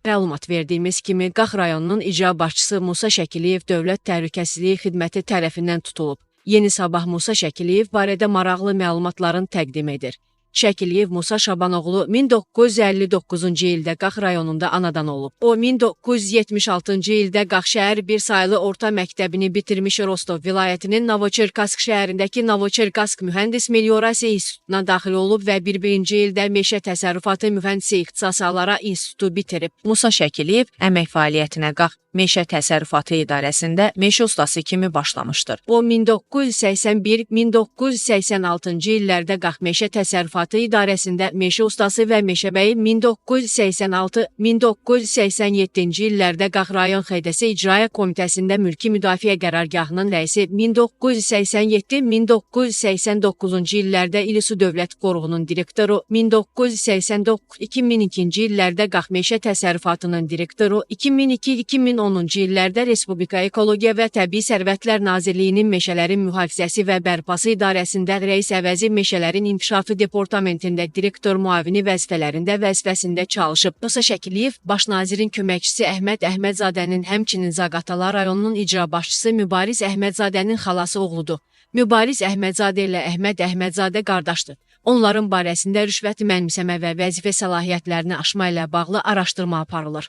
Məlumat verdiyimiz kimi Qax rayonunun icra başçısı Musa Şəkiliyev Dövlət Təhlükəsizliyi Xidməti tərəfindən tutulub. Yeni Sabah Musa Şəkiliyev barədə maraqlı məlumatların təqdim edir. Şəkiliyev Musa Şabanoğlu 1959-cu ildə Qax rayonunda anadan olub. O 1976-cı ildə Qax şəhər bir saylı orta məktəbini bitirmiş, Rostov vilayətinin Novoçerkask şəhərindəki Novoçerkask Mühəndis Meliorasiya İnstitutuna daxil olub və 11-ci ildə Meşə Təsərrüfatı Mühəndisi ixtisası alaraq institutu bitirib. Musa Şəkiliyev əmək fəaliyyətinə Qax Meşə Təsərrüfatı İdarəsində meşə ustası kimi başlamışdır. O 1981-1986-cı illərdə Qax Meşə Təsərrüfatı İdarəsində meşə ustası və meşəbəyi, 1986-1987-ci illərdə Qax rayon XDS İcraiyyə Komitəsində Mülki Müdafiə Qərargahının rəisi, 1987-1989-cu illərdə İlisu Dövlət Qoruğunun direktoru, 1989-2002-ci illərdə Qax Meşə Təsərrüfatının direktoru, 2002-2010-cu illərdə Respublika Ekologiya və Təbii Sərvətlər Nazirliyinin Meşələrin Mühafizəsi və Bərpası İdarəsində rəis əvəzi, Meşələrin İnkişafı Departamentində direktor müavini vəzifələrində vəzifəsində çalışıb. Musa Şəkiliyev baş nazirin köməkçisi Əhməd Əhmədzadənin, həmçinin Zaqatala rayonunun icra başçısı Mübariz Əhmədzadənin xalası oğludur. Mübariz Əhmədzadə ilə Əhməd Əhmədzadə qardaşdır. Onların barəsində rüşvət mənimsəmə və vəzifə səlahiyyətlərini aşma ilə bağlı araşdırma aparılır.